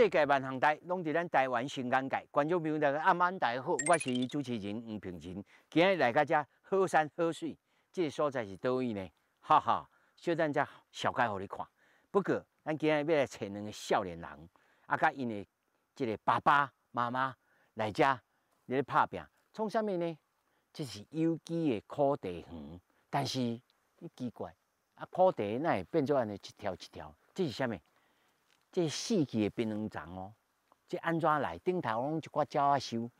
世界万项代，攏佇咱台灣新眼界。觀眾朋友大家暗晚大家好，我是主持人黃平仁。今日來到這好山好水，這个所在是佗位呢？哈哈，小等才紹介予你看。不過，咱今日欲來揣兩个少年人，啊，佮𪜶的這个爸爸媽媽來遮咧拍拚，創啥物呢？這是有機的苦茶園，但是你奇怪，啊，苦茶哪會變做按呢一條一條？這是啥物？這四季的檳榔欉哦，這按怎來？頂頭攏一寡鳥仔獸，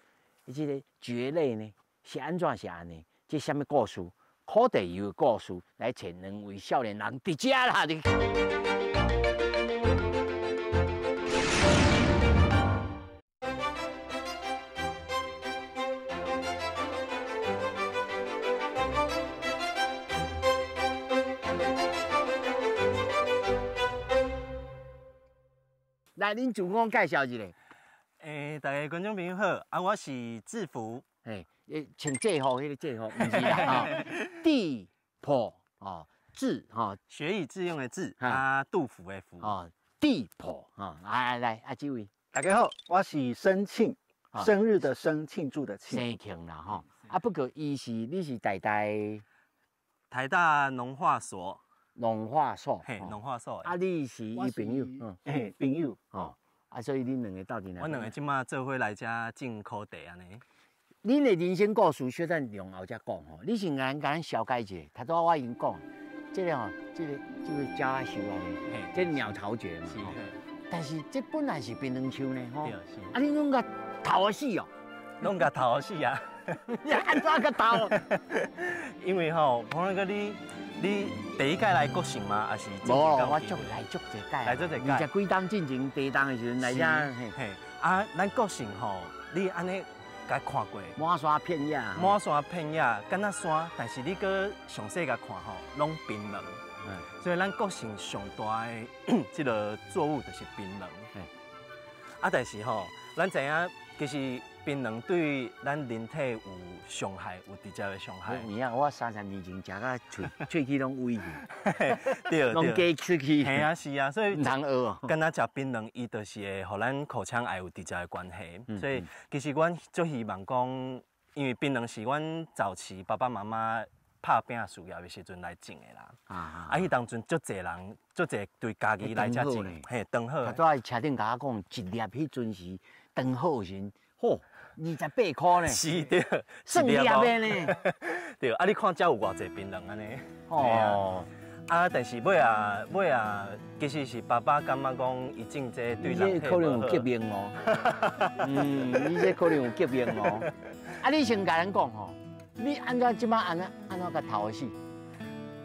這个蕨類呢是按怎是按呢？這啥物故事？苦茶油的故事，來揣兩位少年人佇遮啦！你。來，恁自我介紹一下。欸，大家觀眾朋友好，啊，我是志福。欸，穿制服彼个制服，毋是啦，吼，地破哦，志吼，學以致用的志，啊，杜甫的甫，哦，地破哦，來來來，啊，這位，大家好，我是生慶，生日的生，慶祝的慶，生慶啦吼，啊，不過伊是你是台大，台大農化所。農化所，嘿，農化所。啊，你是伊朋友，嗯，嘿，朋友，哦，啊，所以恁兩个鬥陣來。阮兩个這馬做伙來遮種苦茶按呢。恁的人生故事小等用後才講吼，你先共咱紹介一下。頭拄我已經講，這个吼，這个鳥仔獸按呢，這鳥巢蕨嘛，但是這本來是檳榔樹呢，吼。啊，你攏共頭死哦？攏共頭死啊？你按怎共頭？因為吼，彭仁哥你。你第一屆來國姓嗎？還是？無，我足來足濟屆，來足濟屆。二十幾冬進前，第二冬的時陣來遮。嘿，啊，咱國姓吼，你按呢共看過？滿山遍野，滿山遍野，敢若山，但是你閣詳細共看吼，攏檳榔。所以咱國姓上大的這个作物就是檳榔。啊，但是吼，咱知影其實檳榔對咱人體有傷害，有直接的傷害。有影，我30年前食甲喙喙齒攏歪去，對，攏加出去。嘿啊，是啊，所以毋通學哦。敢若食檳榔，伊就是會予咱口腔癌有直接的關係。所以其實阮足希望講，因為檳榔是阮早期爸爸媽媽拍拚事業的時陣來種的啦。啊，彼當陣足濟人，足濟對家己來遮種，嘿，長好。頭拄仔車頂共我講，一粒彼陣時長好時。嚯，28箍呢？是對，算粒的呢。對，啊，你看遮有偌濟檳榔按呢？哦，啊，但是尾啊尾啊，其實是爸爸感覺講，伊種這對人體可能有革命哦。嗯，你這可能有革命哦。啊，你先共咱講吼，你按怎這馬按怎按怎共頭死？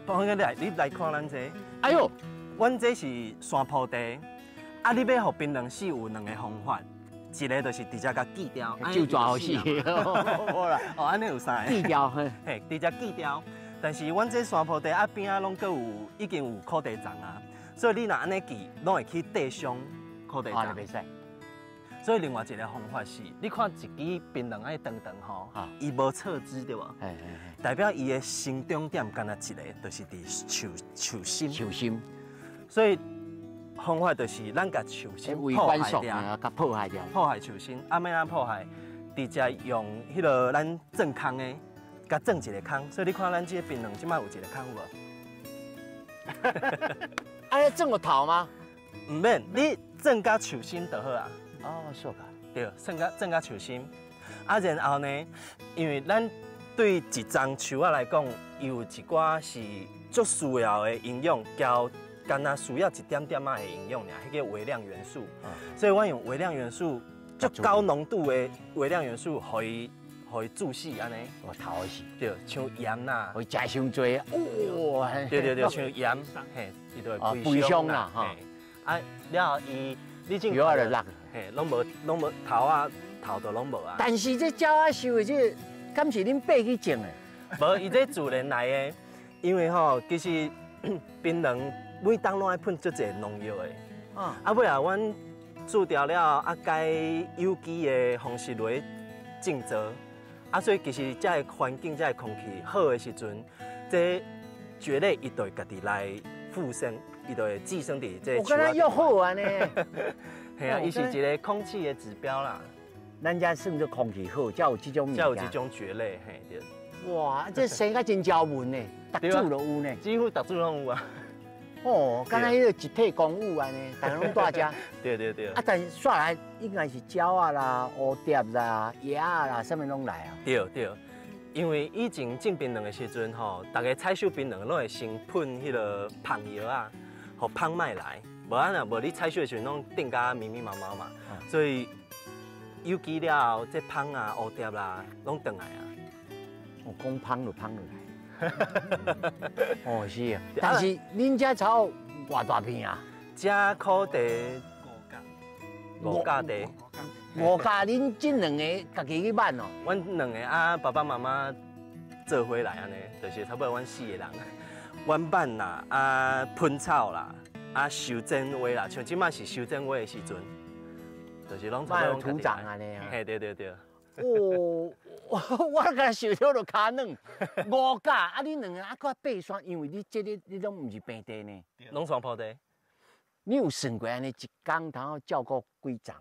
彭哥，你來看咱這。哎喲，阮這是山坡地，啊，你欲予檳榔死有兩个方法。一个就是直接共鋸掉，就抓好死。哦，按呢有三个。鋸掉，嘿，直接鋸掉。但是阮這山坡地啊邊仔攏閣有已經有苦茶欉啊，所以你若按呢鋸，攏會去地傷苦茶欉。袂使。所以另外一个方法是，你看一支檳榔按呢長長吼，伊無側枝對無？代表伊的生長點敢若一个，就是佇樹樹心。樹心。所以。方法就是咱共樹心破壞掉，共破壞掉，破壞樹心。啊，欲按怎破壞？直接用彼个咱鑽空的，共鑽一个空。所以你看咱這个檳榔，這擺有一个空無？啊，你鑽個頭嗎？毋免，你鑽甲樹心就好啊。哦，說噶。對，鑽甲樹心。啊，然後呢，因為咱對一欉樹仔來講，伊有一寡是足需要的營養，交。敢若需要一點點仔的營養爾，彼个微量元素，所以阮用微量元素，足高濃度的微量元素，予伊注死按呢。哦，頭死。對，像鹽啦。予食傷濟，哇！對對對，像鹽，嘿，伊就會肥傷啦，吼。啊，了後伊，你種藥仔就落，嘿，攏無攏無頭啊，頭都攏無啊。但是這鳥仔獸的這，敢是恁爸去種的？無，伊這自然來的，因為吼，其實檳榔。每冬攏愛噴足濟農藥的，啊尾啊，阮注掉了後，啊改有機的方式來種植，啊所以其實這个環境、這个空氣好的時陣，這蕨類伊就會家己來附生，伊就會寄生佇這。我感覺又好按呢。嘿啊，伊是一个空气的指标啦。咱遮算做空气好，才有這種物件。才有這種蕨類，嘿對。哇，這生甲真招聞呢，逐處都有呢。幾乎逐處攏有啊。哦，敢若彼個集體公寓按呢，逐家攏蹛遮。對對對。啊，但是煞來應該是鳥仔啦、蝴蝶啦、蛾仔啦，啥物攏來啊。對對，因為以前種檳榔的時陣吼，逐家採收檳榔攏會先噴彼個蜂藥啊，予蜂莫來。無啊，若無你採收的時陣攏頂甲密密麻麻嘛，所以有機了後，這蜂啊、蝴蝶啦，攏轉來啊。哦，講蜂就蜂就來。哦，是啊。但是恁遮草偌大片啊？這苦茶五甲地。5甲，恁這兩个家己去挽哦？阮兩个啊，爸爸媽媽做伙來按呢，就是差不多阮四个人。阮挽啦，啊噴草啦。啊，修剪葦啦，像這擺是修剪葦的時陣，就是攏差不多土長按呢啊。嘿，對對對。哦，我敢想著就跤軟，5甲啊！恁兩个啊，閣爬山，因為你這个你攏毋是平地呢，攏山坡地。你有算過按呢一工通照顧幾叢？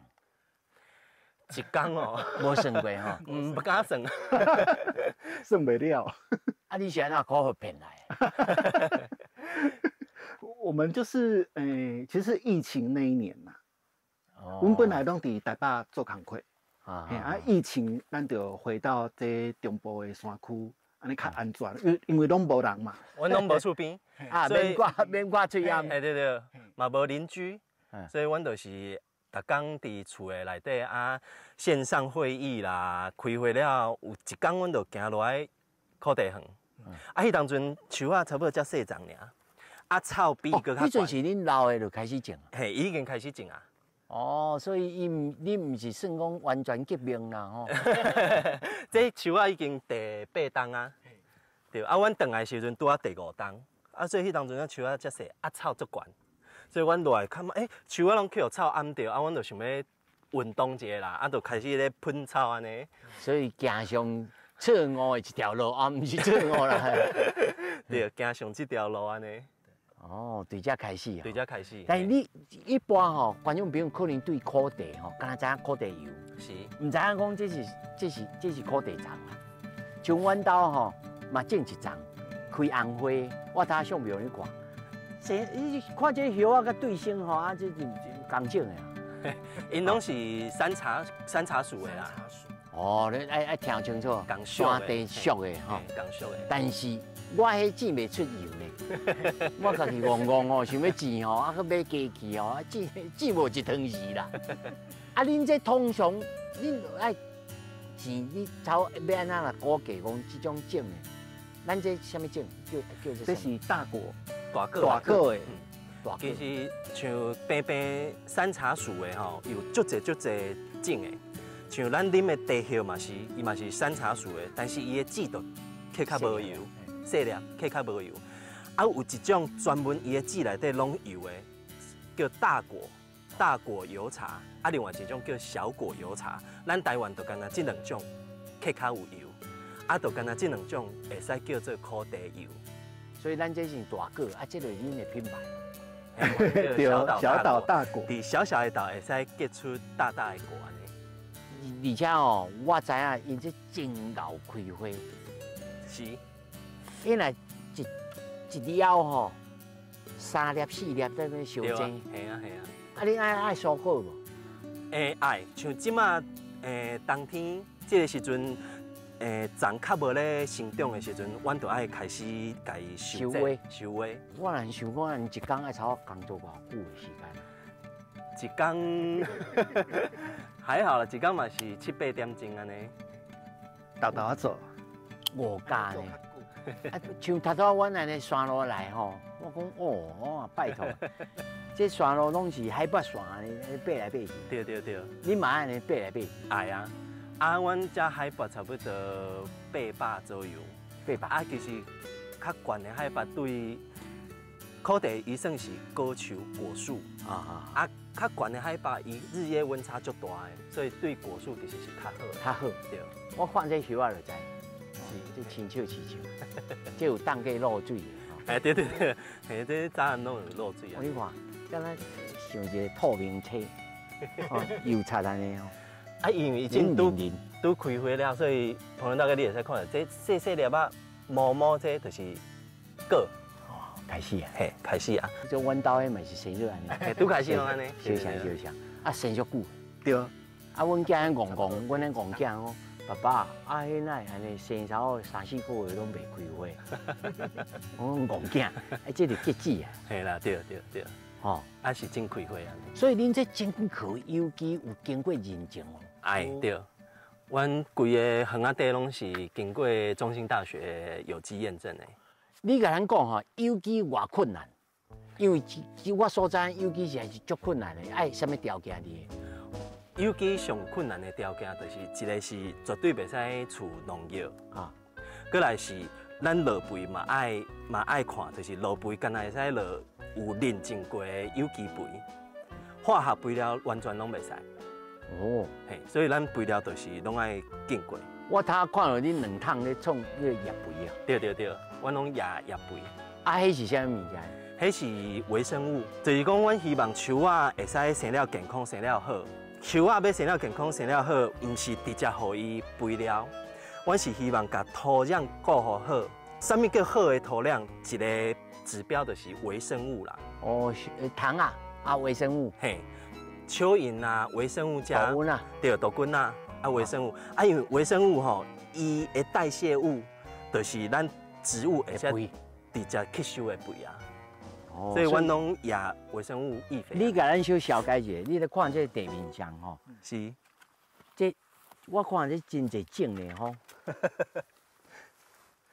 一工哦，無算過吼，毋敢算，算袂了。啊，你是按怎考予騙來？我們就是，其實疫情那一年呐，阮本來攏佇台北做工課，啊，疫情咱就回到這中部的山區，按呢較安全，因為攏無人嘛，阮攏無厝邊，啊，免掛喙罨，嘿對對，嘛無鄰居，所以阮就是逐工佇厝的內底啊，線上會議啦，開會了後，有一工阮就行落來苦茶園，啊，彼當陣樹仔差不多才細叢爾。啊，草比閣較懸。彼陣是恁老的就開始種。嘿，已經開始種啊。哦，所以伊毋，你毋是算講完全革命啦吼。這樹仔已經第八冬啊。對，啊，阮轉來時陣拄仔第五冬，啊，所以彼當陣啊樹仔才細，啊草足懸，所以阮落來看嘛，欸，樹仔攏去予草掩著，啊，阮就想欲運動一下啦，啊，就開始咧噴草按呢。所以行上錯誤的一條路，啊，毋是錯誤啦。對，行上這條路按呢。哦，對這開始啊，對這開始。但是你一般吼，觀眾朋友可能對苦茶吼，敢若知影苦茶油，是，毋知影講這是苦茶叢啊。像阮兜吼嘛種一叢，開紅花，我頭相片予你看。這你看這葉仔佮對生吼，啊，這是仝種的啊。𪜶攏是山茶屬的啦。哦，你愛聽清楚，山地屬的吼，仝屬的。但是我彼種袂出油呢，我家己戇戇吼，想欲種吼，啊閣買機器吼，啊種無一湯匙啦。啊，恁這通常恁愛錢，你頭欲按怎來估計講這種種的？咱這啥物種？叫做這是大果，大果大果的。其實像平平山茶屬的吼，有足濟足濟種的。像咱啉的茶葉嘛是，伊嘛是山茶屬的，但是伊的籽就結較無油，細粒結較無油。啊，有一種專門伊的籽內底攏油的，叫大果大果油茶。啊，另外一種叫小果油茶。咱台灣就干焦這兩種結較有油，啊，就干焦這兩種會使叫做苦茶油。所以咱這是大果，啊，這就是恁的品牌。對，小島大果，佇小小的島會使結出大大的果按呢。而且哦，我知影𪜶這真𠢕開花，是，𪜶若一了吼，三粒四粒在那相爭。嘿啊嘿啊。啊，你愛蔬果無？會愛，像這馬冬天這个時陣，叢較無咧生長的時陣，阮就愛開始共伊修剪、修花。我若想講，一工愛差不多工作偌久的時間？一工還好啦，一工嘛是七八點鐘按呢，沓沓仔做5甲呢。啊，像頭拄阮按呢山路來吼，我講哦，我拜託，這山路攏是海拔線按呢爬來爬去。對對對。你嘛按呢爬來爬去？愛啊，啊，阮這海拔差不多800左右。800。啊，其實較懸的海拔對苦茶伊算是果樹果樹啊啊，較懸的海拔，伊日夜溫差足大的，所以對果樹其實是較好。較好。對。我看這葉仔就知，是這親笑親像，這有當過露水的。哎，對對對，嘿，這早暗攏有露水啊。你看，敢若像一個透明車。哦，油漆按呢哦。啊，因為已經拄拄開花了，所以彭大哥你會使看著，這細細粒仔毛毛，這就是果。哦，開始啊，嘿，開始啊。這阮兜彼嘛是生做按呢，嘿，拄開始攏按呢，小聲小聲，啊，生足久。對。啊，阮囝彼戇戇，阮彼戇囝講，爸爸，啊，彼哪會按呢生差不多三四個月攏袂開花？我講戇囝，啊，這就結子啊。嘿啦，對對對。吼，啊是真開花啊。所以恁這整個有機有經過認證哦。哎，對，阮規个園仔底攏是經過中興大學有機驗證的。你共咱講吼，有機偌困難，因為我所知有機是還是足困難的，愛啥物條件佇？有機上困難的條件就是一個是絕對袂使除農藥啊，閣來是咱落肥嘛愛看，就是落肥敢若會使落有認證過的有機肥，化學肥料完全攏袂使。哦，嘿，所以咱肥料就是攏愛經過。我頭看到恁兩桶咧創彼個葉肥啊。對對對，阮攏葉葉肥。啊，彼是啥物物件？彼是微生物，就是講阮希望樹仔會使生了健康，生了好。樹仔欲生了健康，生了好，毋是直接予伊肥料，阮是希望共土壤顧予好。啥物叫好的土壤？一個指標就是微生物啦。哦，糖啊，啊微生物。嘿。蚯蚓啊，微生物加對，豆菌啊，啊微生物啊，因為微生物吼，伊的代謝物就是咱植物會使直接吸收的肥啊。哦，所以阮攏也微生物液肥。你共咱小紹介一下，你咧看這個地面上吼，是，這我看這真濟種的吼，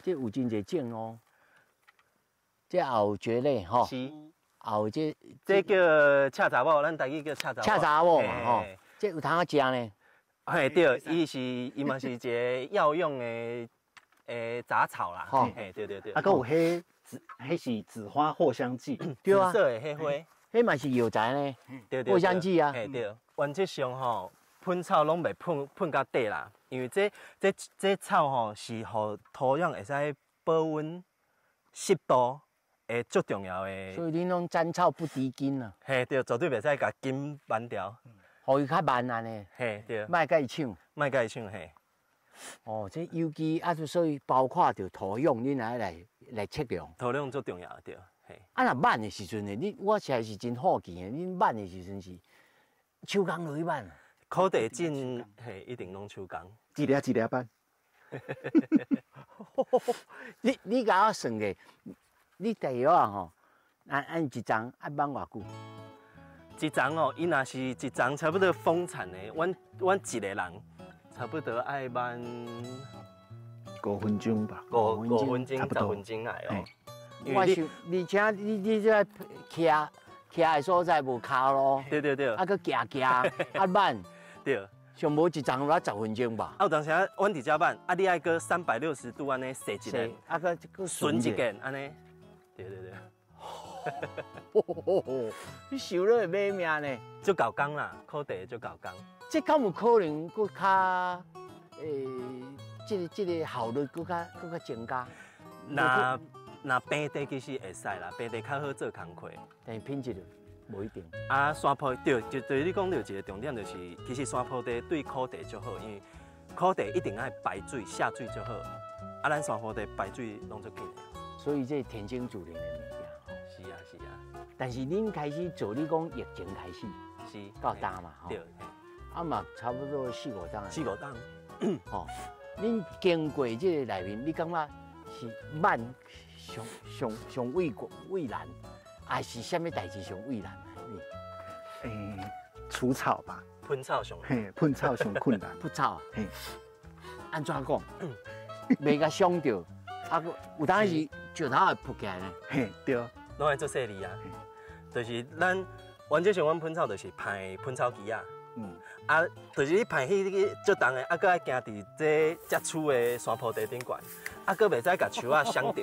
這有真濟種哦，這也有蕨類吼。是。有這，這叫赤查某，咱台語叫赤查某。赤查某嘛吼，這有通食呢。嘿，對，伊是伊嘛是一個藥用的雜草啦。嘿，對對對。啊，閣有彼紫，彼是紫花藿香劑，對啊，紫色的彼花，彼嘛是藥材呢。對對。藿香劑啊。嘿對，原則上吼，噴草攏袂噴噴甲底啦，因為這草吼是予土壤會使保溫濕度。會足重要的，所以恁攏斬草不除根啊。嘿，對，絕對袂使共根挽掉，予伊較慢按呢。嘿，對，莫共伊搶，莫共伊搶嘿。哦，這有機啊，就所以包括著土壤，恁來測量。土壤足重要，對，嘿。啊，若挽的時陣呢？你我實在是真好奇的，恁挽的時陣是手工落去挽？苦地種，嘿，一定攏手工，一粒一粒挽。你共我算者。你大約啊吼，按一叢愛挽偌久？一叢哦，伊若是一叢差不多豐產的，阮一個人差不多愛挽5分鐘吧，五分鐘、10分鐘來哦。我想，而且你這徛徛的所在無跤路，對對對，啊，閣行行啊挽，對，上無一叢要10分鐘吧。啊，有當時啊，阮佇遮挽，啊，你愛閣360度按呢踅一下，啊，閣巡一遍按呢。對對對，你想落會買命呢？足夠工啦，苦地足夠工。這敢有可能閣較這個效率閣較增加？若平地其實會使啦，平地較好做工課，但是品質無一定。啊，山坡對，就對你講著一個重點，就是其實山坡地對苦地足好，因為苦地一定愛排水下水足好，啊，咱山坡地排水攏足緊的。所以這天生自然的物件，是啊是啊。但是恁開始做，你講疫情開始是到今嘛，對。啊嘛，差不多四五冬。四五冬。吼，恁經過這個內面，你感覺是挽上上上畏畏難，還是啥物代誌上畏難？除草吧。噴草上。嘿，噴草上困難。噴草。嘿。按怎講？袂共傷著。啊，有當時石頭會撲起來呢。嘿，對，攏愛做細膩啊。就是咱原則上，阮噴草就是排噴草機啊。啊，就是你排彼個足重的，啊，閣愛行佇這遮粗的山坡地頂懸，啊，閣袂使共樹仔傷著，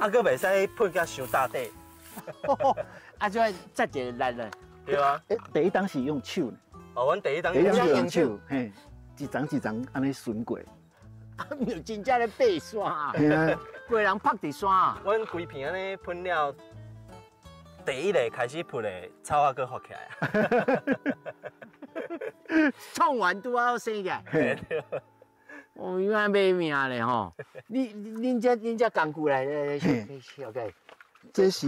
啊，閣袂使噴甲傷大底。啊，這再一個力咧。對啊。欸，第一當是用手呢。哦，阮第一當用手，嘿，一叢一叢按呢巡過。啊，毋就真正咧爬山啊！規人曝佇山。阮規片按呢噴了，第一个开始噗的草仔阁发起来啊！创完拄好生起来。哦，伊按欲命咧吼！你恁这工具来来来，小解。这是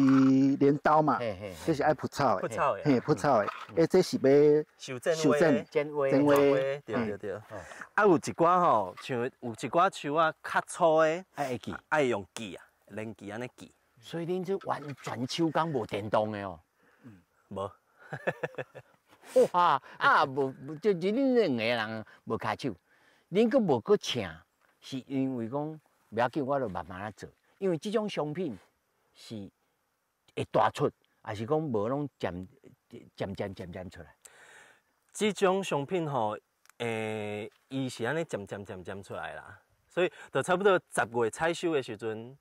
镰刀嘛？这是爱噗草的。噗草的。嘿，噗草的。欸，这是欲修剪修剪剪花剪花。对对对。啊，有一寡吼，像有一寡树仔较粗的，爱锯，爱用锯啊，连锯按呢锯。所以恁这完全手工无电动的哦？无。哇，啊，无就恁两个人无跤手，恁阁无阁请，是因为讲袂要紧，我就慢慢仔做，因为这种商品是会大出，还是讲无拢渐渐渐渐渐出来？这种商品吼，伊是按呢渐渐渐渐出来啦，所以就差不多10月采收的时阵，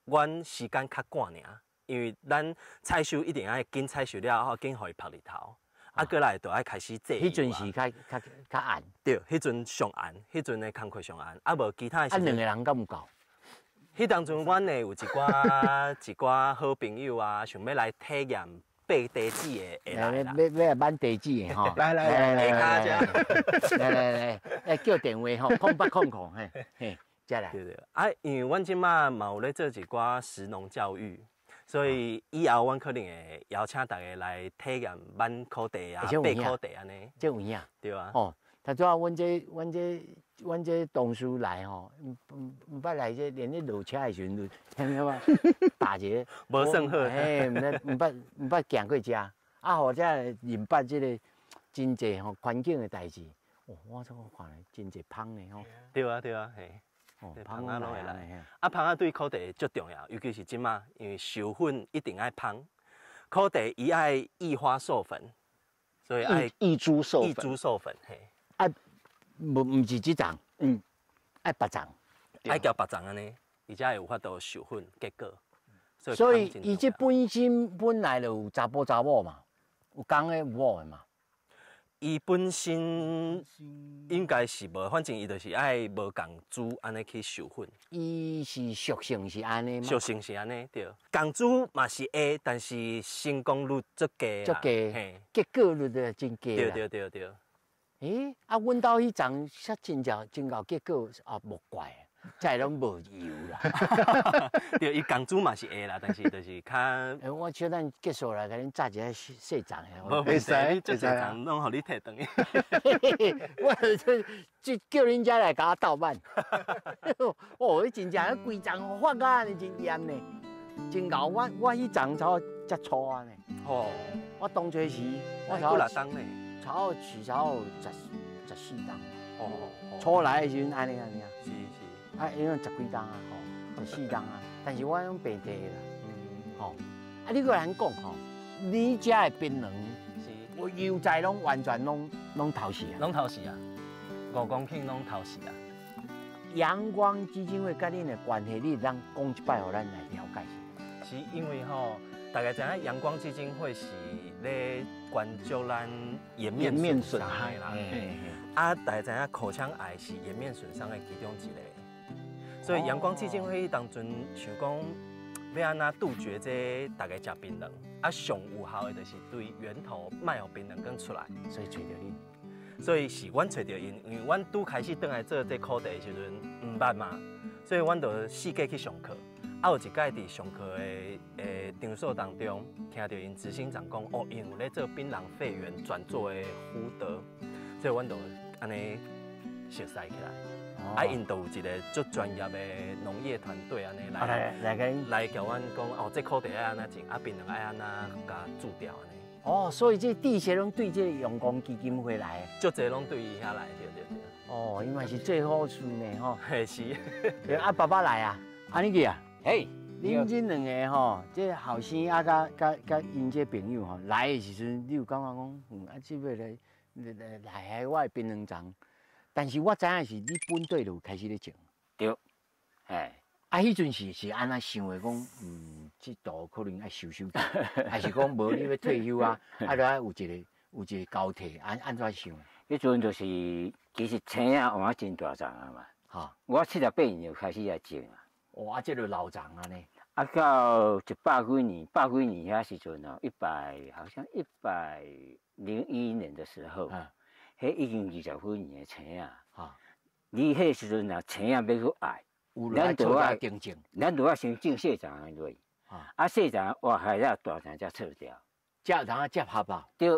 阮时间较赶尔，因为咱采收一定爱紧采收了后，紧予伊曝日头。啊，过来就爱开始制。彼阵是较较较暗。对，彼阵上暗，彼阵的工课上暗。啊，无其他的时阵。啊，两个人敢有够？彼当阵，阮的有一寡一寡好朋友啊，想欲来体验掰茶籽的，会来啦。欲来挽茶籽的吼。来来来来来来来来，来叫电话吼，0800嘿嘿，再来。对对。啊，因为阮这马嘛有咧做一寡食农教育。所以以后阮可能会邀请大家来体验挽苦茶啊、掰苦茶按呢。这有影。对啊。哦，头拄仔阮这同事来吼，毋捌来这，连咧落车的时阵，听见无？打一个。无算好。嘿，毋捌行过遮，啊，或者认捌这个真济吼环境的代志。哦，我这看咧真济芳的吼。对啊，对啊，嘿。芳仔拢会来，啊，芳仔对苦茶足重要，尤其是这马，因为授粉一定爱芳，苦茶伊爱异花授粉，所以爱异株授粉。异株授粉，嘿。啊，无毋是这丛，爱别丛，爱交别丛按呢，伊才会有法度授粉结果。所以伊这本身本来就有查埔查某嘛，有公的有母的嘛。伊本身应该是无，反正伊就是爱无仝株按呢去授粉。伊是属性是按呢吗？属性是按呢，对。仝株嘛是会，但是成功率足低。足低，结果率就真低。对对对对。欸，啊，阮兜彼丛煞真正真𠢕结果啊，无怪，才拢无油啦。对，伊仝株嘛是会啦，但是就是较……欸，我小等结束来，共恁扎一下细丛的。无问题，这细丛拢予你提转去。我这这叫恁遮来共我斗挽。哦，你真正规丛发啊，呢真严呢，真𠢕。我彼丛草遮粗啊呢。哦。我当初时，我几若冬呢？草起草十四冬。哦。初来的时阵按呢按呢。是是。啊，因为十几冬啊，吼，14冬啊，但是我拢白地啦，吼，啊，你阁来讲吼，你遮的槟榔是，我油菜拢完全拢偷食啊，拢偷食啊，5公顷拢偷食啊。阳光基金会佮恁的关系，你会当讲一摆，予咱来了解一下。是因为吼，大家知影阳光基金会是咧关注咱颜面损害啦，啊，大家知影口腔癌是颜面损伤的其中一个。所以阳光基金会当阵想讲，欲按怎杜绝这大家食槟榔，啊，上有效的就是对源头莫予槟榔羹出来，所以揣著恁，所以是阮揣著𪜶，因为阮拄开始转来做这苦茶的时阵，毋捌嘛，所以阮就四界去上课，啊，有一摆伫上课的场所当中，听著𪜶执行长讲，哦，𪜶有咧做槟榔废园转做的辅导，所以阮就按呢熟似起来。啊，𪜶就有一个足专业的农业团队按呢来来来共阮讲，哦，这苦茶爱按怎种，啊，槟榔爱按怎共煮掉按呢。哦，所以这地些拢对这个阳光基金会来，足济拢对伊遐来，对对对。哦，伊嘛是做好事呢，吼。嘿是。啊，爸爸来啊，啊你去啊？嘿，恁这两个吼，这后生啊，佮佮佮𪜶这朋友吼，来的时阵，你有感觉讲，啊，这欲来来来我的槟榔丛。但是我知影是你本地就有开始咧种，对，嘿，啊，彼阵是按怎想的？讲，这度可能爱收收，还是讲无你欲退休啊？啊，就爱有一个交替，按怎想？彼阵就是其实青仔换真大丛啊嘛，哈，我78年就开始来种啊。哇，啊，这就老丛啊呢。啊，到一百幾年，百幾年遐時陣哦，好像101年的時候，彼已經20幾年的青仔。你彼時陣若青仔欲閣愛，咱就愛種，咱就愛先種細叢的落，啊細叢活下了，大叢才撤掉，才有通接合啊。對，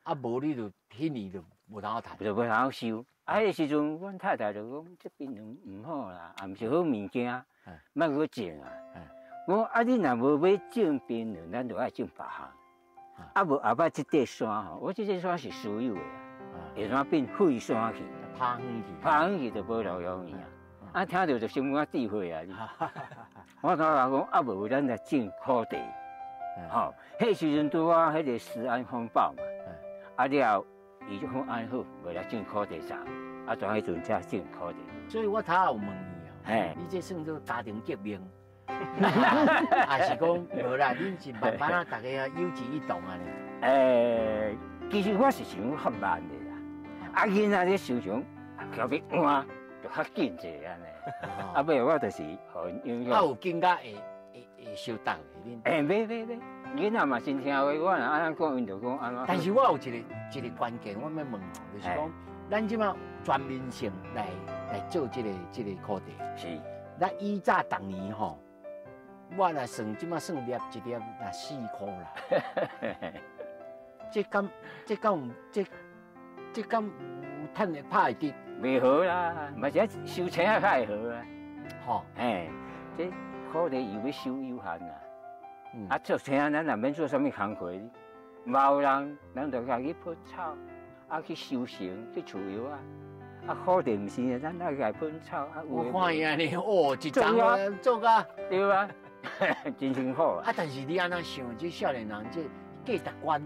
啊無你就彼年就無通趁，就無通收。啊，彼時陣，阮太太就講，這檳榔毋好啦，也毋是好物件，莫閣種啊。我講啊，你若無欲種檳榔，咱就愛種別項。啊無後擺這塊山吼，我這塊山是私有的，會怎變廢山去？拋遠去，拋遠去就無路用去啊！啊，聽著就心肝智慧啊！我頭來講啊，無咱來種苦茶，吼，彼時陣拄仔彼個食安風暴嘛，啊了後，伊就講按呢好，無來種苦茶叢，啊，從彼陣才種苦茶。所以我頭有問你啊，你這算做家庭革命，還是講無啦？恁是慢慢啊，大家啊有志一同按呢？其實我是想較慢的啦，啊囡仔咧想想，特別換就較緊一下按呢。啊尾我就是予𪜶影響。啊有緊甲會會會相鬥的恁？欸，袂袂袂，囡仔嘛真聽話，我若按呢講，𪜶就講按怎。但是我有一个一个關鍵，我欲問哦，就是講，咱這馬全面性來做這個課題。是。咱以早逐年吼，我若算這馬算粒一粒若4箍啦。這敢這敢有這這敢有趁會拍會直？袂好啦，嘛是愛收青仔較會好啊。吼，嘿，這苦茶油欲收有限啦。啊，做青仔咱若免做啥物工課，嘛有人，人就家己噴草，啊去收成，去除藥啊。啊，苦茶毋是啊，咱愛共噴草啊。我看伊按呢，哦，一叢做甲對啊，真辛苦啊。啊，但是你按怎想？這少年人這價值觀，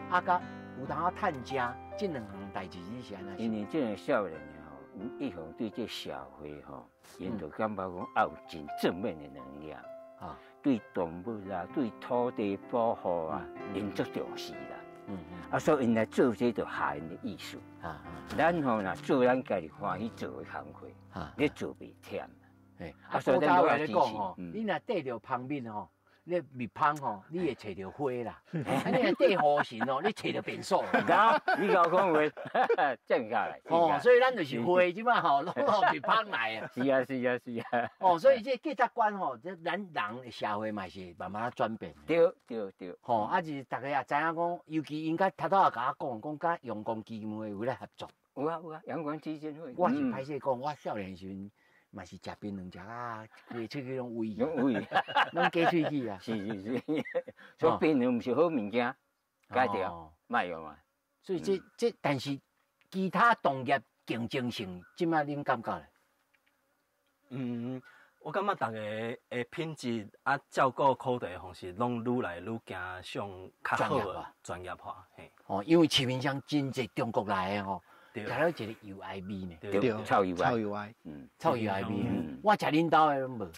啊，佮有當趁食，這兩項代誌你是按怎？因為這个少年的吼，𪜶一向對這社會吼，𪜶就感覺講愛有真正面的能量啊，對動物啊，對土地保護啊，𪜶足重視啦。啊，所以𪜶來做這就合𪜶的意思。啊，咱吼若做咱家己歡喜做的工課，你做袂忝。啊，所以咱話咧講吼，你若綴著蜂蜜吼，你蜜蜂吼，你會揣著花啦。啊，你若綴雨神哦，你揣著便所。你共講話，正確來。哦，所以咱就是花這擺吼，攏蜜蜂來啊。是啊，是啊，是啊。哦，所以這價值觀吼，這咱人的社會嘛是慢慢轉變。對對對。吼，啊是大家也知影講，尤其𪜶較頭拄仔共我講，講佮陽光基金會有咧合作。有啊有啊，陽光基金會。我是歹勢講，我少年時陣嘛是食檳榔食啊，規喙齒攏歪，攏歪，攏假喙齒啊。是是是，所以檳榔毋是好物件，改掉，莫用啊。所以這這，但是其他同業競爭性，這擺恁感覺咧？嗯，我感覺逐个的品質啊，照顧苦茶的方式，攏愈來愈行向較好的專業化。嘿。哦，因為市面上真濟中國來的吼。食了一个油埃味呢，對，臭油臭油埃，臭油埃味。我食恁兜的攏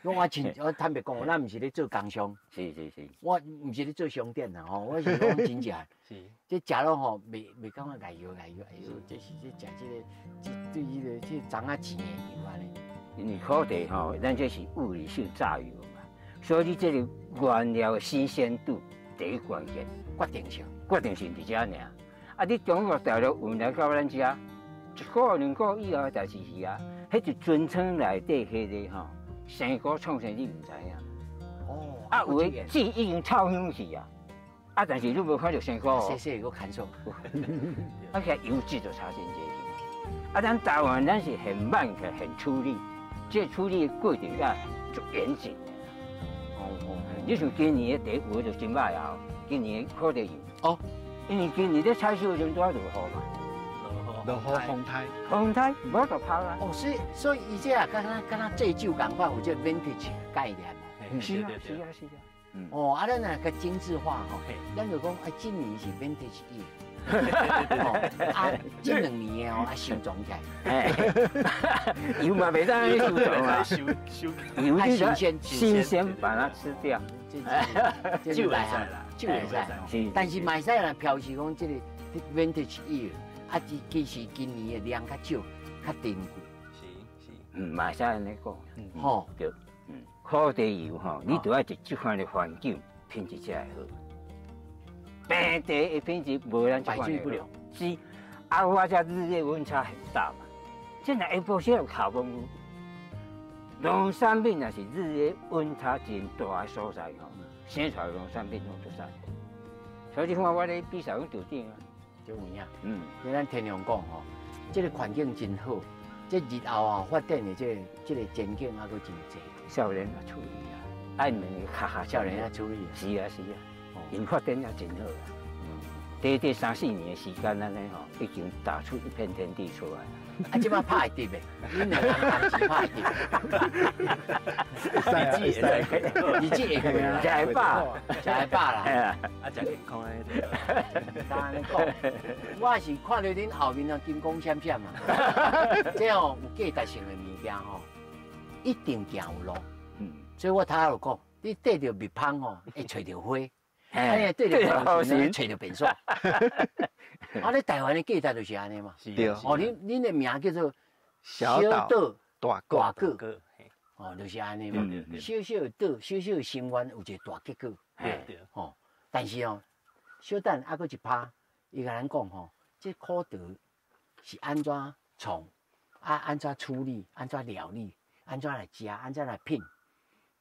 無。我真，我坦白講，咱毋是咧做工商，是是是，我毋是咧做商店啦吼，我是講真正。是。這食了吼，袂感覺礙藥礙藥，哎喲，這是這食這个，這對彼个這叢仔錢的油按呢。因為苦茶吼，咱這是物理性榨油嘛，所以你這个原料的新鮮度第一關鍵，決定性，決定性佇遮爾。啊！你中國大陸運來到咱遮，一個月兩個月以後的代誌去啊，彼一樽倉內底彼個吼，生果創啥你毋知影。哦，啊，有的籽已經臭香去啊，啊，但是你無看著生果哦。細細閣牽手。啊，其實油脂就差真濟去。啊，咱台灣咱是很慢的，很處理，這個處理的過程也足嚴謹的。哦哦，你像今年的茶有的就真歹啊，今年的苦茶油。哦。因為今年咧採收的時陣拄仔落雨嘛，落雨風颱，風颱無得拋啊。哦，所以伊這也敢若敢若製酒仝款，有這 vintage 概念嘛。是啊，是啊，是啊。哦，啊，咱若共精緻化吼，咱就講啊，今年是 vintage year。啊，這兩年的哦，啊收藏起來。油嘛袂當收藏啊，收收油新鮮新鮮把它吃掉。酒會使啦，酒會使，但是嘛會使來標示講這個 vintage year，啊，其實今年的量較少，較珍貴。是是，嘛會使按呢講。吼，對。苦茶油吼，你著爱伫这款的环境品质才会好。平地的品质无咱这款的好。是，啊，我遮日夜温差很大嘛。这若下晡时有卡风雨，农产品若是日夜温差真大的所在吼，生出来农产品拢出赛。所以你看我咧比赛拢得奖啊，就有影。嗯，你咱天龙讲吼，这个环境真好，这日后啊发展的这个前景还阁真济。少年啊处理啊，爱问较较少年啊处理。是啊是啊，𪜶发展也真好啊。短短3、4年的时间，按呢吼，已经打出一片天地出来。啊，这摆拍会得袂？恁两人同时拍会得？日子日子会过，食会饱，食会饱啦。啊，食健康的。按呢讲，我是看到恁后面啊金光闪闪嘛。这哦有价值性的物件吼，一定行有路。嗯，所以我头仔就讲，你缀著蜜蜂吼，会揣著花。哎，对著猴神，揣著便所。啊，你台湾的价值就是按呢嘛。对。哦，恁的名叫做小岛大果。哦，就是按呢嘛。小小的岛，小小的心愿，有一个大结果。对对。哦，但是哦，小等还阁一趴，伊共咱讲吼，这苦茶是按怎创，啊，按怎处理，按怎料理，按怎来食，按怎来品，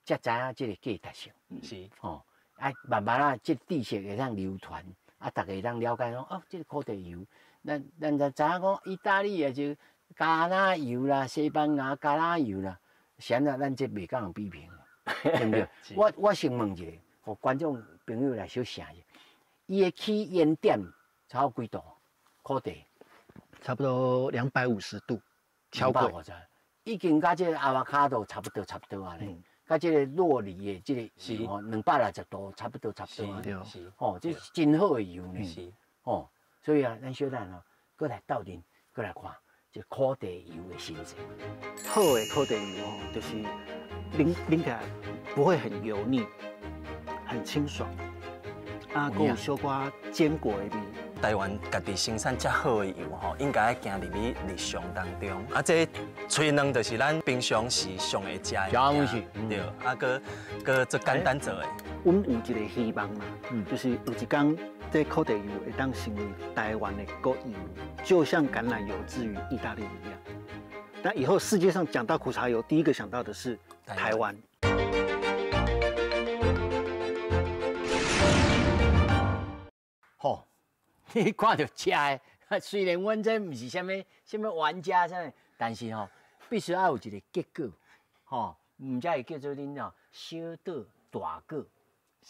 才知影这个价值性。是。哦。啊，慢慢啊，这知识会当流传，啊，大家会当了解讲，哦，这个苦茶油，咱就知影讲，意大利的就橄榄油啦，西班牙橄榄油啦，是按怎咱这袂共人比评，对毋对？我先问一下，予观众朋友来小想一下，伊的起烟点差不多几度？苦茶差不多250度，超过。已经佮这个阿瓦卡多差不多，差不多啊咧。佮这个酪梨的这个油吼，260度，差不多差不多啊。是，哦，这是真好的油呢。是，哦，所以啊，咱小等哦，阁来斗阵，阁来看这苦茶油的形成。好的苦茶油哦，就是啉起来不会很油腻，很清爽，啊，阁有小可坚果的味。台湾家己生产遮好的油吼，应该爱行入去日常当中。啊，这炊卵就是咱平常时上会食的。对，啊，阁足简单做的。阮有一个希望啦，就是有一天这苦茶油会当成为台湾的国油，就像橄榄油之于意大利一样。那以后世界上讲到苦茶油，第一个想到的是台湾。好。你看到食的，虽然阮这毋是啥物啥物玩家啥物，但是吼，必须爱有一个结果，吼，毋才会叫做恁哦小岛大果，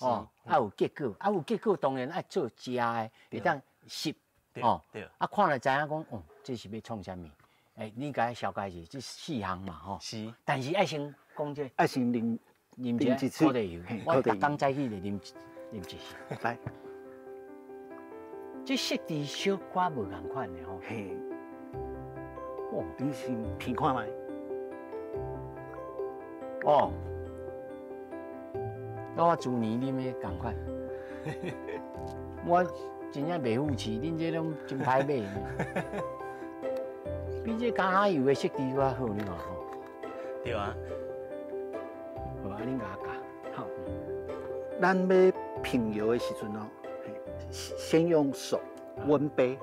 哦，爱有结果，啊有结果当然爱做食的，会当食，哦，对，啊看了知影讲，哦，这是欲创啥物？欸，你共小解释这四项嘛，吼，是，但是爱先讲这，爱先啉啉一苦茶油，我逐工早起就啉一匙，来。这设置小可无仝款的吼。嘿，哦，你先闻看觅。哦，佮我旧年啉的仝款。我真正袂服气，恁这拢真歹买。比这橄榄油的设置阁较好，你看吼。对啊。好，啊，恁共我教。好。咱欲品油的时阵哦。先用手温杯，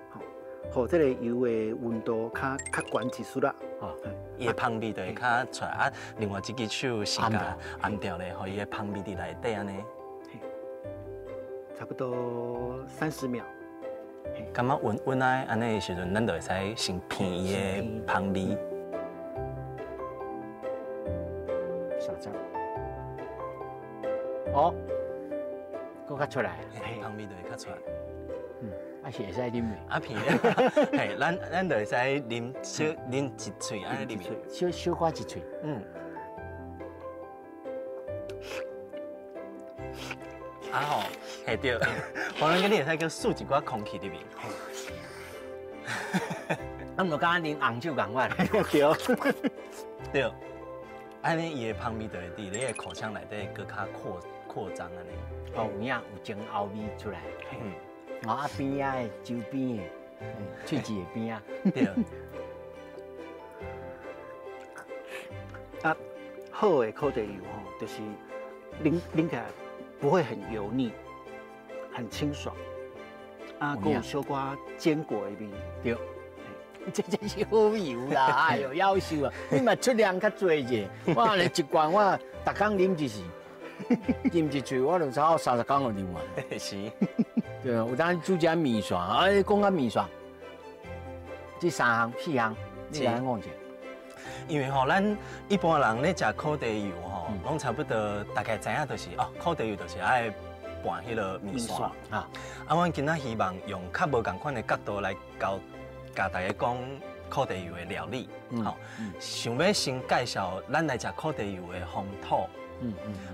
好，予这个油的温度较悬一丝啦，哦，伊的香味就会较出来。啊，另外一支手先共按掉咧，予伊的香味伫内底按呢。差不多30秒。感觉温温啊，按呢的时阵，咱就会使先闻伊的香味。30。哦。阁较出来，香味就会较出来。嗯，啊是会使啉的。啊闻，嘿，咱就会使啉小啉一喙，按呢入去。小可一喙。嗯。啊吼，嘿对，黄仁哥，你会使阁输一寡空气入去。啊，毋就敢若啉红酒仝款。对。对。按呢，伊的香味就会伫你的口腔内底阁较扩张按呢。哦，有影有前后味出来。嗯。哦，啊边仔的周边的，喙齿的边仔。对。啊，好的苦茶油吼，就是啉啉起来不会很油腻，很清爽。啊，阁有小可坚果的味。对，这真是好油啦！哎呦，夭寿啊！你嘛出量较济者，我咧一罐我逐工啉一时，啉一喙我就差不多30工就啉完。是，对啊，有当煮一面线，哎，讲到面线，这3项4项，你来讲者。因为吼，咱一般人咧食苦茶油吼，拢差不多大概知影就是哦，苦茶油就是爱拌彼个面线啊。啊，阮今仔希望用较无仝款的角度来教教大家讲苦茶油的料理。吼，想欲先介绍咱来食苦茶油的风土。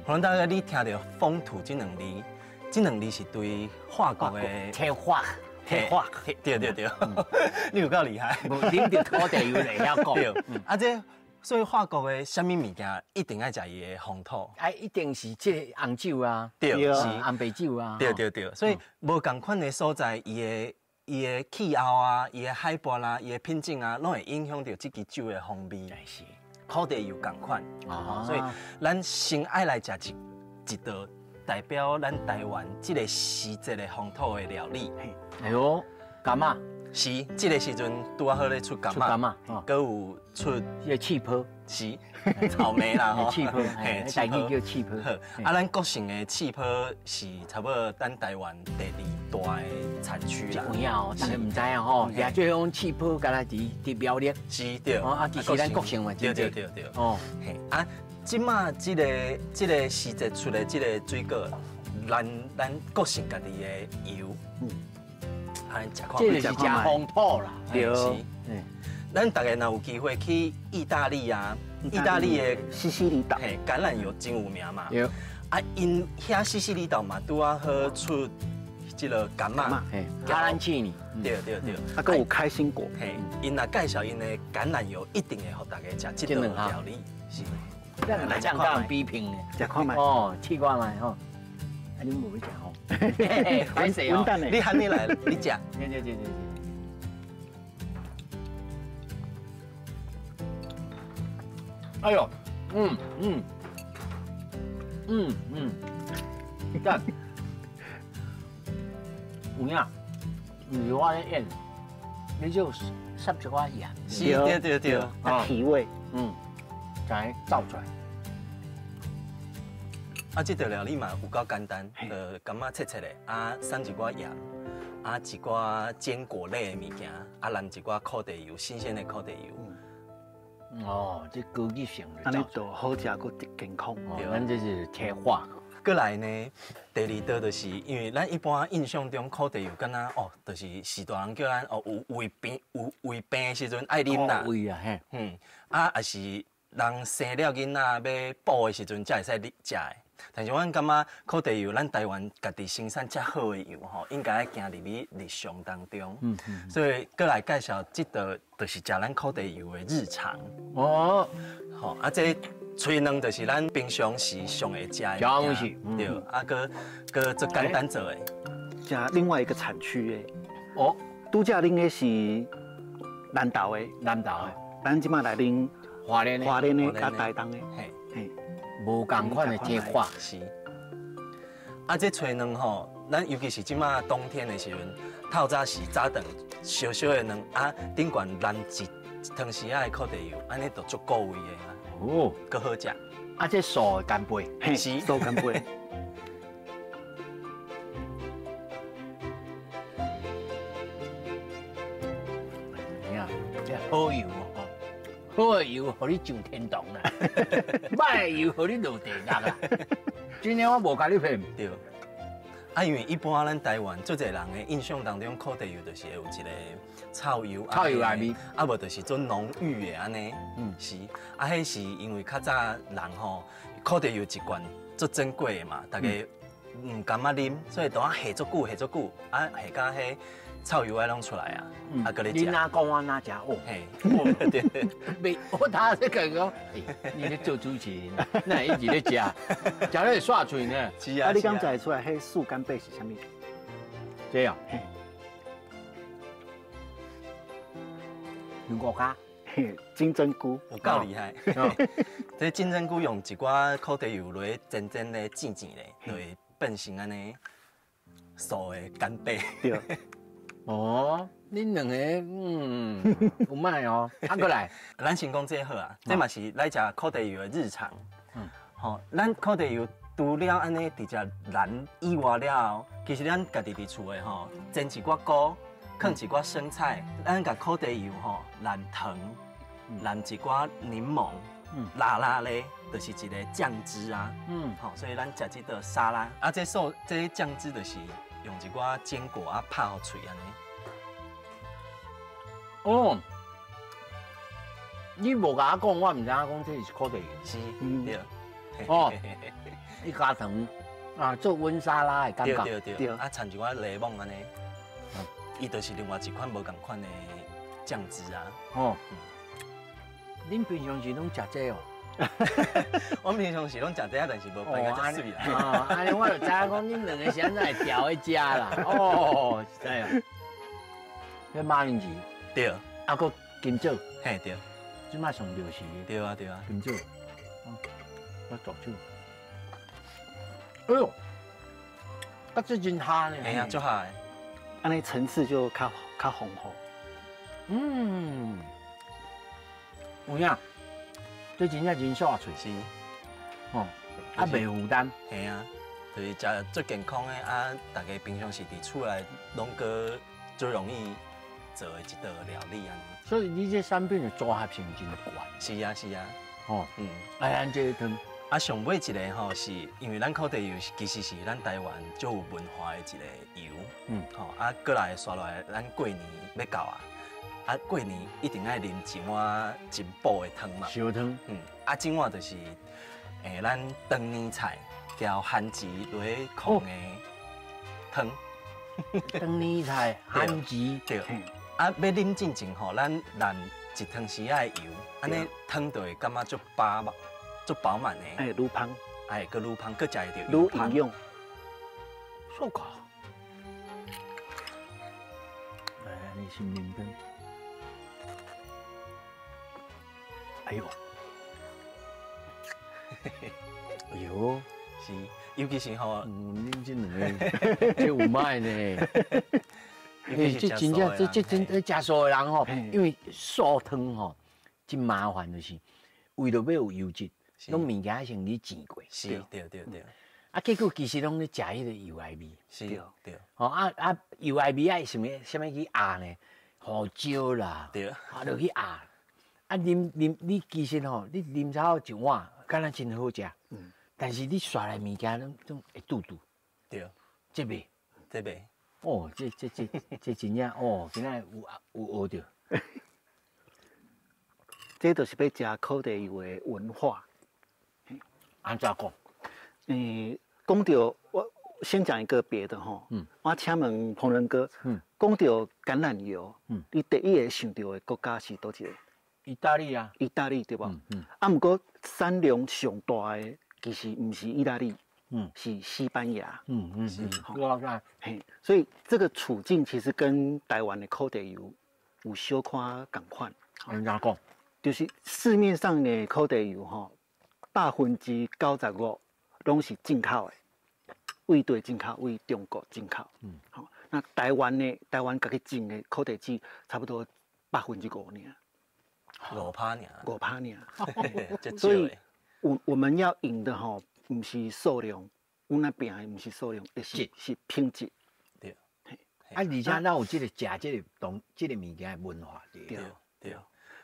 可能大概你听著风土这两字，这两字是对法国的贴法。贴法，对对对，你有够厉害。无啉著苦茶油就会晓讲。对，啊这所以法国的啥物物件一定爱食伊的风土。哎，一定是这个红酒啊，对，是红白酒啊。对对对，所以无仝款的所在，伊的气候啊，伊的海拔啦，伊的品种啊，拢会影响著这支酒的风味。是，苦茶油仝款，所以咱先爱来食一道代表咱台湾这个时节的风土的料理。哎呦，柑仔是，这个时阵拄仔好咧出柑仔，阁有出这个气泡，是草莓啦吼，气泡，嘿，台语叫气泡。好，啊，咱国姓的气泡是差不多咱台湾第二大的产区啦。有影哦，大家毋知影吼，也最讲气泡敢若伫苗栗，是，对。啊，其实咱国姓嘛，对对对对。哦，嘿，啊，这马这个时节出的这个水果，咱国姓家己的油，这就是食风土啦，对，是。咱大家若有机会去意大利啊，意大利的西西里岛，嘿，橄榄油真有名嘛。对。啊，𪜶遐西西里岛嘛，拄仔好出这个柑仔，嘿，橄榄气呢。对对对。啊，阁有开心果。嘿，𪜶若介绍𪜶的橄榄油，一定会予大家食这道料理。是。来这样比拼呢？食看觅。哦，试看觅吼。啊，你无欲食吼？歹势哦！你喊你来，你食。对对对对。哎呦，赞。有影，毋是我咧演，你就撒一寡盐。是，对对对，啊，提味，才走出来。啊，这道料理嘛有够简单，就柑仔切切的，啊，撒一寡盐，啊，一寡坚果类的物件，啊，淋一寡苦茶油，新鲜的苦茶油。哦，这高级性的，按呢就好食阁健康。对，咱这是贴画。过来呢，第二道就是因为咱一般印象中苦茶油敢若哦，就是序大人叫咱哦有胃病有胃病的时阵爱啉啦。胃啊嘿。啊，也是人生了囡仔欲补的时阵才会使食的。但是阮感觉苦茶油，咱台湾家己生产遮好的油吼，应该爱行入去日常当中。所以阁来介绍这道，就是食咱苦茶油的日常。哦，吼，啊，这炊卵就是咱平常时上会食的。对，啊，阁足简单做的。食另外一个产区的。哦，拄才啉的是南投的，南投的。咱这马来啉花莲的，花莲的佮台东的。嘿，嘿。无仝款的这法是，啊，这炊卵吼，咱尤其是这马冬天的时阵，透早时早顿烧烧的卵，啊，顶悬淋一汤匙仔的苦茶油，按呢就足够味的啊。哦，阁好食。啊，这素的干贝，是素干贝。这好油哦，好的油，予你上天堂啦；歹的油，予你落地狱啦。真的，我无共你骗。对。啊，因为一般咱台湾足济人的印象当中，苦茶油就是会有一个臭油，臭油味，啊无就是做浓郁的按呢。是。啊，彼是因为较早人吼，苦茶油一罐足珍贵的嘛，大家毋甘仔啉，所以都啊下足久，下足久，啊下甲彼臭油仔拢出来啊，啊，阁咧食。你哪讲我哪食哦？嘿，对。袂，我头先讲讲，你咧做主持人，哪会一直咧食，食咧会煞喙呢？是啊。啊，你敢食会出来？彼素干贝是啥物？这样。嘿。香菇卡。金针菇。有够厉害。这金针菇用一寡苦茶油落去煎煎咧，煎煎咧，就会变成按呢素的干贝。对。哦，恁两个有卖哦。啊，过来，咱先讲这好啊，这嘛是来食苦茶油的日常。吼，咱苦茶油除了按呢直接淋以外了后，其实咱家己伫厝的吼，煎一寡菇，放一寡生菜，咱共苦茶油吼淋糖，淋一寡柠檬，辣辣咧，就是一个酱汁啊。吼，所以咱食这道沙拉，啊，这素这酱汁就是用一寡坚果啊拍予脆按呢。哦，你无共我讲，我毋知影讲这是苦茶油。是，对。哦，你加糖啊，做温沙拉的感觉。对对对。啊，掺一寡柠檬按呢，伊就是另外一款无仝款的酱汁啊。哦。恁平常时拢食这哦？我平常时拢食这，但是无摆甲遮媠啦。哦，按呢我就知影讲恁两个是按怎会调去食啦。哦，是这样。这马铃薯。对。啊，阁金枣。嘿，对。这摆上流行。对啊，对啊。金枣。我左手。哎哟，啊，这真香呢。嘿啊，足香的。按呢层次就较较丰富。有影，这真正真煞喙。是。哦，啊，袂负担。嘿啊，就是食足健康的啊，大家平常时伫厝内拢阁最容易做的一道料理按呢。所以你这产品的组合性真悬。是啊，是啊。哦，啊，咱这个汤。啊，上尾一个吼，是因为咱苦茶油其实是咱台湾足有文化的一个油，吼啊，过来煞落来，咱过年欲到啊，啊，过年一定爱啉一碗真补的汤嘛。烧汤。啊，这碗就是，咱长年菜加番薯落去炕的汤。长年菜、番薯。对。啊，欲啉进前吼，咱淋一汤匙仔的油，按呢汤就会感觉足饱满。足饱满的，哎，愈芳，哎，阁愈芳，阁食会著愈营养。そうか。来，你先啉汤。哎呦，哎呦，是，尤其是吼，恁这两个，这有卖呢。这真正，这这真这食素的人吼，因为素汤吼真麻烦，就是为著欲有油脂。拢物件先去煎过，是，对对对。啊，结果其实拢咧食彼个油的味，是，对。吼啊啊，油的味爱啥物啥物去压呢？胡椒啦，啊，落去压。啊，啉啉，你其实吼，你啉差一碗，敢若真好食。但是你煞来物件拢拢会肚肚。对。这袂，这袂。哦，这这这这真正哦，今仔有学著。这就是欲食苦茶油的文化。按怎讲？讲到我先讲一个别的吼。我请问彭仁哥，讲到橄榄油，你第一个想到的国家是佗一个？意大利啊。意大利对无？啊，毋过产量上大的其实毋是意大利，是西班牙。是。我知。嘿，所以这个处境其实跟台湾的苦茶油有小可仝款。按怎讲？就是市面上的苦茶油吼，95%拢是进口的，为佗进口，为中国进口。好，那台湾呢？台湾家己种的苦茶籽差不多5%尔。5%尔。5%尔。所以，我们要赢的吼，毋是数量，阮那拼的毋是数量，而是是品质。对。啊，而且咱有这个食这个东这个物件的文化。对对。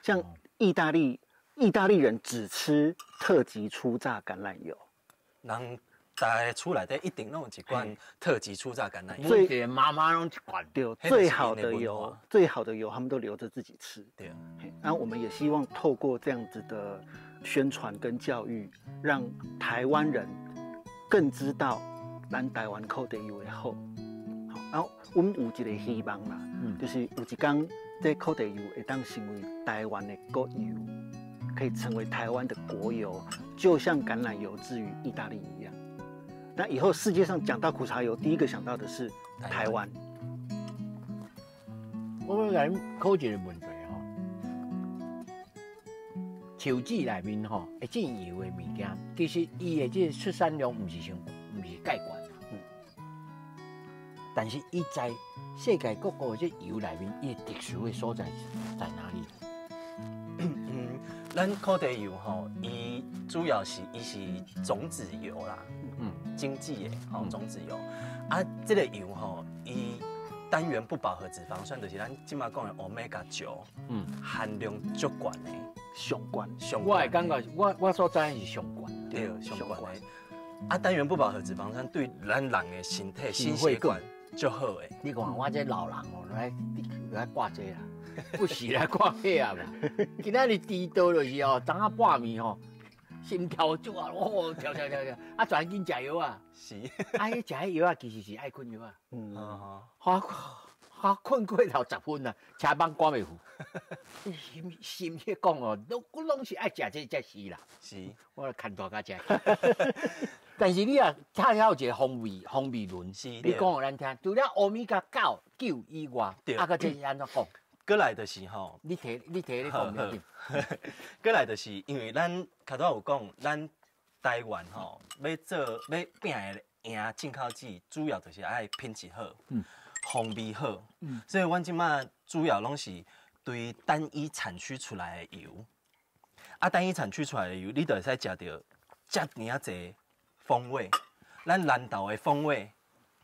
像意大利。意大利人只吃特级初榨橄榄油，人大家厝内底一定拢有一罐特级初榨橄榄油，所以妈妈拢一罐。对，最好的油，最好的油，他们都留着自己吃。对，然后我们也希望透过这样子的宣传跟教育，让台湾人更知道咱台湾苦茶油的好。好，然后我们有一个希望啦，就是有一天这苦茶油会当成为台湾的国油。可以成为台湾的国油，就像橄榄油之于意大利一样。那以后世界上讲到苦茶油，第一个想到的是台湾。我欲共恁考一个问题吼，樹脂內面吼會進油的物件，其實伊的這個出產量毋是上，毋是蓋懸。但是伊在世界各國這油內面，伊的特殊的所在在哪裡？嗯，咱苦茶油吼，伊主要是伊是種子油啦，精製的吼種子油。啊，這個油吼，伊單元不飽和脂肪酸，就是咱這馬講的 Omega 9，含量足懸的，上懸。上我會感覺，我所知影是上懸。對，上懸的。啊，單元不飽和脂肪酸對咱人的身體心血管足好的。你看我這老人哦，來來掛這啦，不時來掛血壓啦。今仔日遲到就是哦，昨昏半暝吼，心跳足啊，哦，跳跳跳跳，啊，趕緊食藥啊。啊，彼食彼藥啊，其實是愛睏藥啊。好，好睏過頭10分啊，車蠓趕袂赴。心心血講哦，攏是愛食這才是啦。我來牽大家食。但是你啊，恰巧有一個風味輪，你講予咱聽，除了歐米伽9以外，啊，閣這是按怎講？閣來就是吼，你提你講袂緊。閣來就是因為咱頭拄有講，咱台灣吼欲做欲拼的贏進口脂，主要就是愛品質好，風味好，所以阮這馬主要攏是對單一產區出來的油，啊，單一產區出來的油，你就會使食著遮爾仔濟風味，咱南投的風味、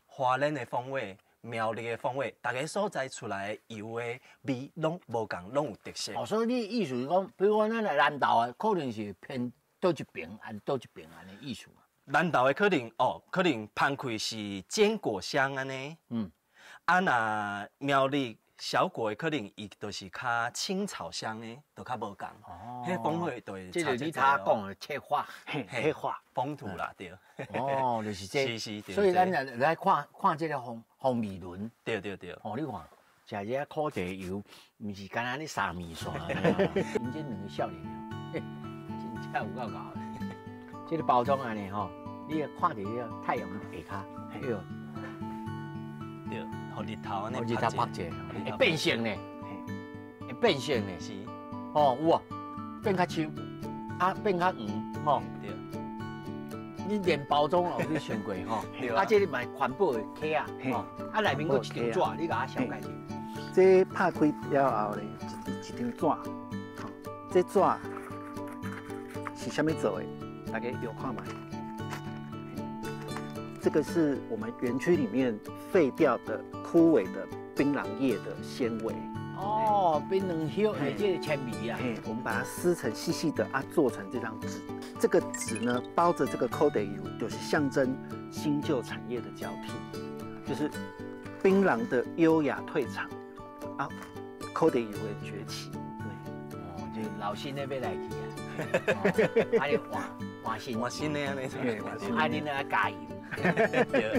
花蓮的風味、苗栗的風味，逐个所在出來的油的味攏無仝，攏有特色。哦，所以你意思是講，比如講咱來南投的，可能是偏佗一爿，還是佗一爿按呢意思嘛？南投的可能哦，可能芳開是堅果香按呢。啊，若苗栗小果的可能伊就是較青草香的，就較無仝。哦。彼風味就會。這就是你頭講的切花，切花風土啦，對。哦，就是這。是是。所以咱來來看看這個風味輪。對對對。哦，你看，食這苦茶油，毋是干焦咧捎麵線。𪜶這兩個少年，嘿，真正有夠𠢕的。這個包裝按呢吼，你看著彼個太陽下跤，對。對，予日頭按呢日頭曝者，會變色呢，會變色呢，是，哦，有啊，變較深，啊，變較黃，吼。對。你連包裝都有去想過吼？啊，這個嘛環保的殼仔，吼，啊，內面閣一張紙，你共我紹介者。這拍開了後咧，一張紙，吼，這紙是啥物做的？大家有看覓。這個是我們園區裡面廢掉的枯萎的檳榔葉的纖維。哦，檳榔葉的這個纖維啊。我們把它撕成細細的啊，做成這張紙。這個紙呢，包着這個苦茶油，就是象徵新舊產業的交替，就是檳榔的優雅退場，啊，苦茶油的崛起。哦，就老新的欲來去啊，啊，你換換新換新的按呢，啊，恁愛加油。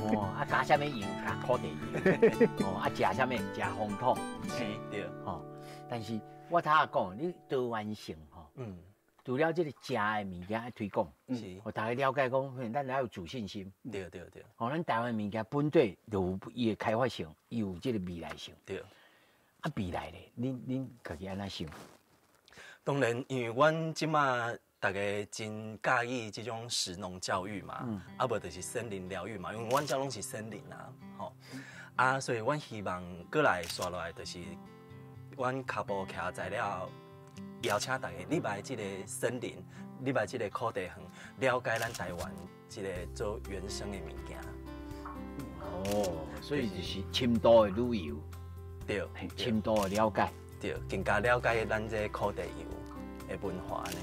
哦，啊加啥物油？加苦茶油。哦，啊食啥物？食紅土。是，對。哦，但是我頭仔講，你多元性吼，除了這個食的物件愛推廣，是，予大家了解講，咱愛有自信心。對對對。哦，咱台灣物件本底就有伊的開發性，伊有這個未來性。對。啊，未來咧，恁家己按怎想？當然，因為阮這馬大家真佮意這種食農教育嘛，啊無就是森林療癒嘛，因為阮遮攏是森林啊，吼，啊，所以阮希望閣來紲落來，就是阮跤步徛在了，邀請大家入來這個森林，入來這個苦茶園，了解咱台灣這個做原生的物件。哦，所以就是深度的旅遊，對，深度的了解，對，更加了解咱這個苦茶油的文化呢。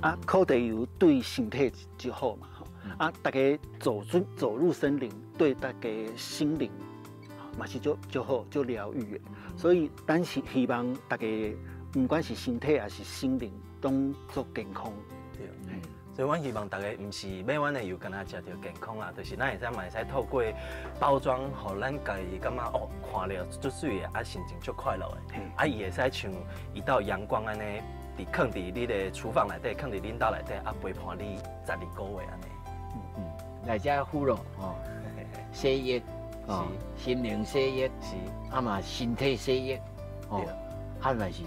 啊，苦茶油對身體就好嘛，吼，啊，大家走入森林，對大家心靈嘛是足足好，足療癒的。所以，咱是希望大家毋管是身體還是心靈，攏足健康。對，所以阮希望大家毋是買阮的油，干焦食著健康啦，就是咱會使嘛會使透過包裝，予咱家己感覺哦，看著足媠的，啊，心情足快樂的，啊，伊會使像一道陽光按呢。佇囥佇你的廚房內底，囥佇恁兜內底，啊陪伴你12個月按呢。來遮富樂吼，洗浴，哦，心靈洗浴，是，啊嘛身體洗浴，哦，啊嘛是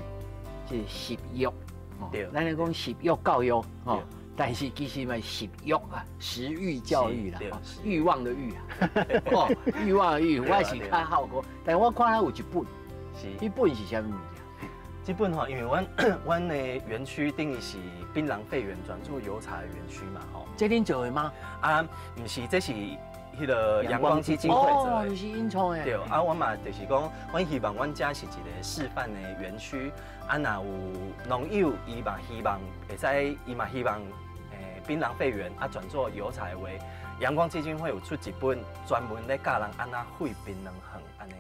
這個食欲，對，咱咧講食育教育，吼，但是其實嘛食欲啊，食欲教育啦，欲望的欲啊，哦，欲望的欲，我是較好講，但我看他有一本，是，彼本是啥物物件？這本吼，因為阮的園區等於是檳榔廢園轉做油茶的園區嘛，吼。這恁做的嗎？啊，毋是，這是彼个陽光基金會做的。哦，是𪜶創的。對，啊，我嘛就是講，阮希望阮遮是一個示範的園區，啊，若有農友，伊嘛希望會使，伊嘛希望，檳榔廢園啊轉做油茶的話，陽光基金會有出一本專門咧教人按怎廢檳榔園按呢。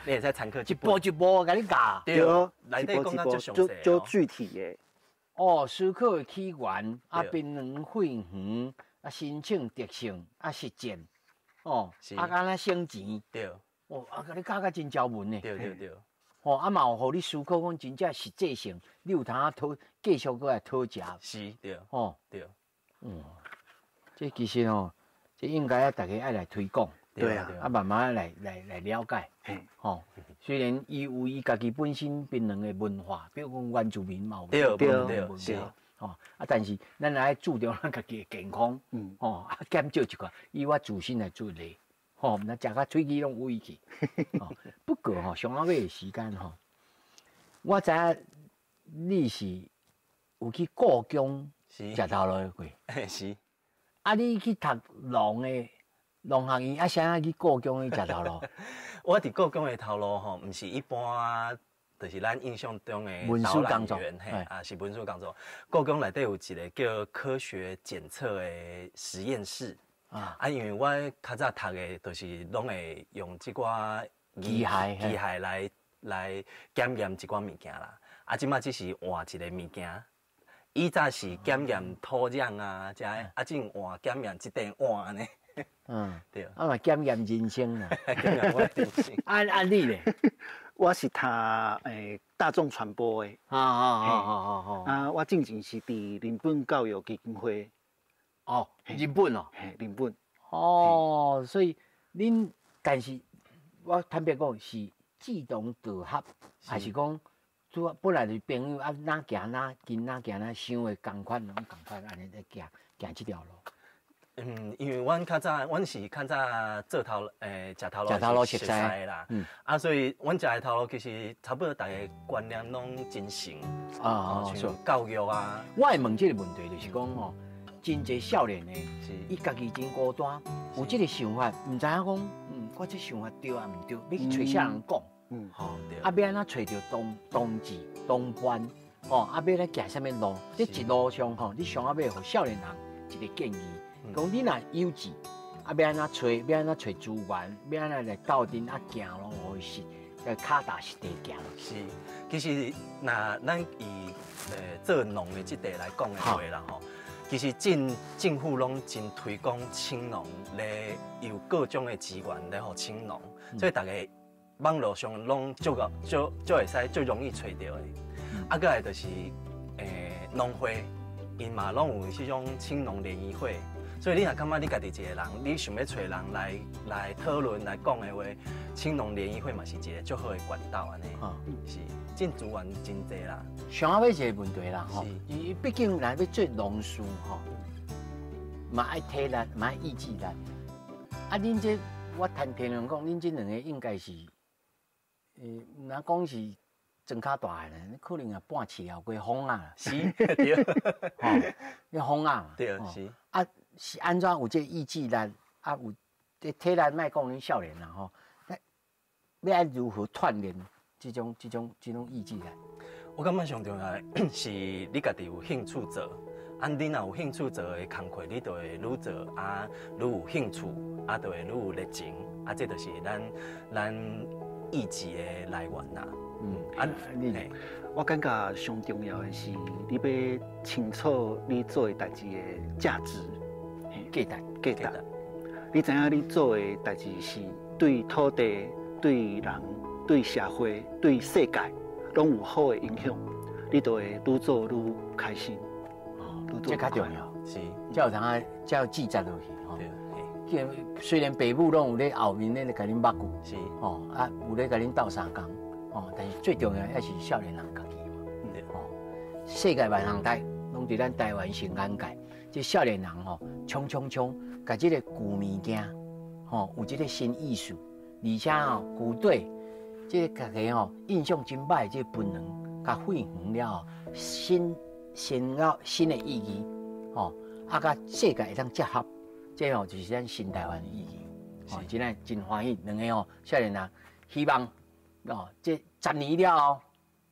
你會使參考一步一步共你教。對，內底講得足詳細，足具體的。哦，思考的起源，啊，檳榔廢園，啊，申請特性，啊，實踐，哦，啊，按怎省錢？對。哦，啊，共你教甲真招文呢。對對對。哦，啊嘛有予你思考講真正實際性，你有通討繼續閣來討食。是，對。哦，對。嗯，這其實吼，這應該啊，大家愛來推廣。對啊。啊，慢慢來了解。吼，雖然伊有伊家己本身檳榔的文化，比如講原住民嘛有。對對對，是。吼，啊，但是咱愛注重咱家己的健康。吼，啊，減少一寡，以我自身來做例，吼，毋知食甲喙齒攏歪去。不過吼，上後尾的時間吼，我知影你是有去故宮食頭路過。是。啊，你去讀農的農學院，啊，啥去故宮去食頭路？我佇故宮的頭路吼，毋是一般，就是咱印象中的文書工作，嘿，啊，是文書工作。故宮內底有一個叫科學檢測的實驗室啊，啊，因為我較早讀的，就是攏會用這寡機械來檢驗這寡物件啦。啊，這擺只是換一個物件，以早是檢驗土壤啊，這啊，這換檢驗這塊碗呢。嗯，對。啊嘛檢驗人生啦，檢驗我人生。啊啊你咧？我是讀大眾傳播的。啊，我進前是佇人本教育基金會。哦，人本哦。嘿，人本。哦，所以恁，但是我坦白講是志同道合，還是講主要本來就是朋友啊，哪行哪近，哪行哪想的仝款，攏仝款，按呢咧行行這條路。嗯，因為阮較早，阮是較早做頭，食頭路，食頭路熟似啦。嗯，啊，所以阮食的頭路其實差不多大家觀念攏真成。啊，像教育啊。我會問這個問題，就是講吼，真濟少年的，伊家己真孤單，有這個想法，毋知影講，我這想法對啊毋對，欲去揣啥人講？嗯，吼，啊，欲按怎揣著同志同伴，吼，啊，欲來行啥物路？這一路上吼，你上後尾予少年人一個建議。講你若有志，啊，欲按怎揣，欲按怎揣資源，欲按怎來鬥陣啊行路，予伊實，跤踏實地行。是，其實若咱以做農的這塊來講的話啦吼，其實政府攏真推廣青農咧，有各種的資源咧，予青農，所以大家網路上攏足個足足會使足容易揣著的。啊，閣來就是農會，𪜶嘛攏有這種青農聯誼會。所以你若感覺你家己一個人，你想欲揣人來討論來講的話，青農聯誼會嘛是一個足好的管道按呢。是，進資源真濟啦。上後尾一個問題啦，吼，伊畢竟若欲做農事吼，嘛愛體力，嘛愛意志力。啊，恁這我聽聽人講，恁這兩個應該是，若講是庄跤大漢咧，可能也半飼料過風仔。是，對，吼，你風仔嘛。對，是。啊。是按怎有這個意志力，啊有這體力，莫講恁少年啦吼，欲愛如何鍛鍊這種意志力？我感覺上重要的是你家己有興趣做，啊，你若有興趣做的工課，你就會愈做啊愈有興趣，啊，就會愈有熱情，啊，這就是咱意志的來源啦。嗯，啊，你我感覺上重要的是你欲清楚你做的代誌的價值。價值，你知影你做的代誌是對土地、對人、對社會、對世界，攏有好的影響，你就會愈做愈開心。哦，這較重要。是，才有通啊，才有志在落去吼。對。雖然爸母攏有咧後面咧共恁目顧，是，吼啊，有咧共恁鬥相共，吼，但是最重要還是少年人家己嘛。對。吼，世界萬行代，攏佇咱台灣新眼界。這少年人吼，衝衝衝，共這个舊物件吼，有這个新意思，而且吼，舊底這个家己吼印象真歹，這个檳榔，共廢園了後，新新了新的意義，吼，啊，佮世界會當結合，這吼就是咱新台灣的意義。吼，真的真歡喜，兩个吼少年人，希望哦，這10年了後，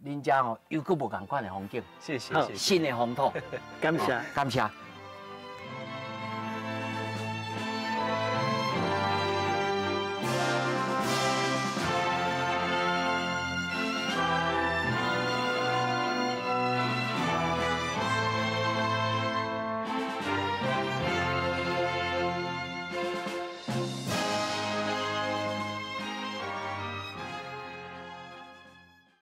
恁遮吼又閣無仝款的風景，謝謝，新的風土，感謝，感謝。